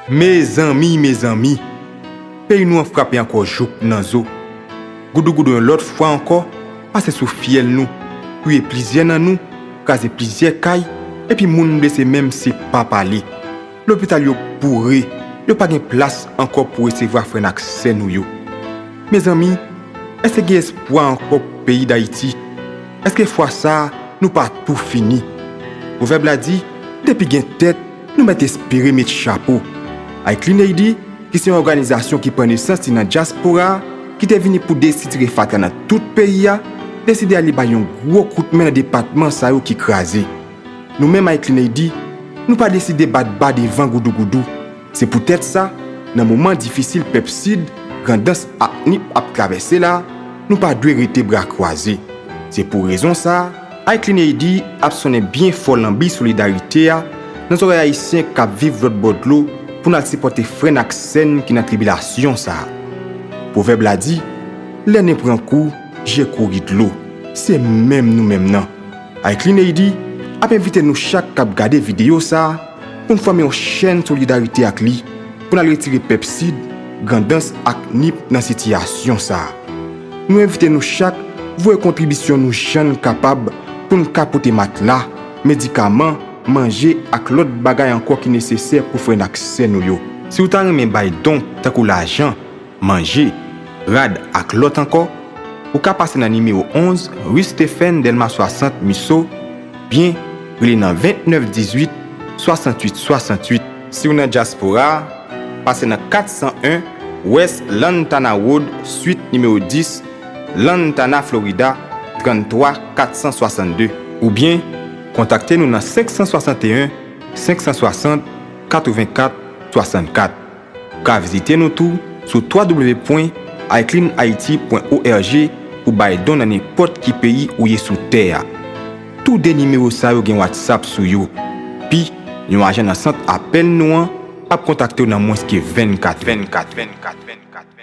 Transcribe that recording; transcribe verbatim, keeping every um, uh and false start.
Mezanmi, mezanmi, peyi nou an frape ankò jouk nan zo. Goudougoudou yon lòt fwa ankò pase sou fyèl nou, touye plizyè nan nou, kraze plizyè kay, epi moun blese menm se pa pale. Lopital yo boure, yo pa gen plas ankò pou resevwa frè n ak sè nou yo. Mezanmi, èske gen espwa ankò pou peyi Dayiti? Èske fwa sa a, nou pa tou fini? Pwovèb la di, depi gen tèt, nou mèt espere met chapo. Ayclean Aid, ki se yon òganizasyon ki pran nesans li nan dyaspora a, ki te vini pou desitire fatra nan tout peyi a, deside ale bay yon gwo kout men nan depatman sa yo ki kraze. Nou menm Ayclean Aid, nou pa deside bat ba devan goudougoudou. Se poutèt sa, nan moman difisil pèp Sid, Grandans ak Nip ap travèse la, nou pa dwe rete bra kwaze. Se pou rezon sa a, Ayclean Aid ap sonnen byen fò lanbi solidarite a nan zòrèy Ayisyen k ap viv lòt bò dlo pou n al sipòte frè n ak sè n ki nan tribilasyon sa a. Pwovèb la di, lè nen pran kou, je kouri dlo. Se menm nou menm nan. Ayclean Aid ap envite nou chak k ap gade videyo sa a pou n fòme yon chèn solidarite ak li, pou n al retire pèp Sid, Grandans ak Nip nan sitiyasyon sa a. Nou envite nou chak voye kontribisyon nou jan n kapab pou n ka pote matla, medikaman, manje ak lòt bagay ankò ki nesesè pou frè n ak sè nou yo. Si w ta renmen bay don tankou lajan, manje, rad ak lòt ankò, ou ka pase nan nimewo onz, ri Stephen, Dèlma swasant, Miso, byen, rele nan vennèf dizuit, swasanntuit swasanntuit. Si w nan dyaspora a, pase nan kat san en West Lantana Road, swit nimewo dis, Lantana, Florida, tranntwa kat san swasannde. Oubyen, kontakte nou nan senk san swasanteyen, senk san swasant, katrevenkat, swasannkat. Ou ka vizite nou tou sou w w w pwen aycleanhaiti pwen org pou bay don nan nenpòt ki peyi ou ye sou tè a. Tou de nimewo sa yo gen WhatsApp sou yo. Pi, yon ajan nan sant apèl nou an ap kontakte w nan mwens ke vennkat, vennkat, vennkat, vennkat.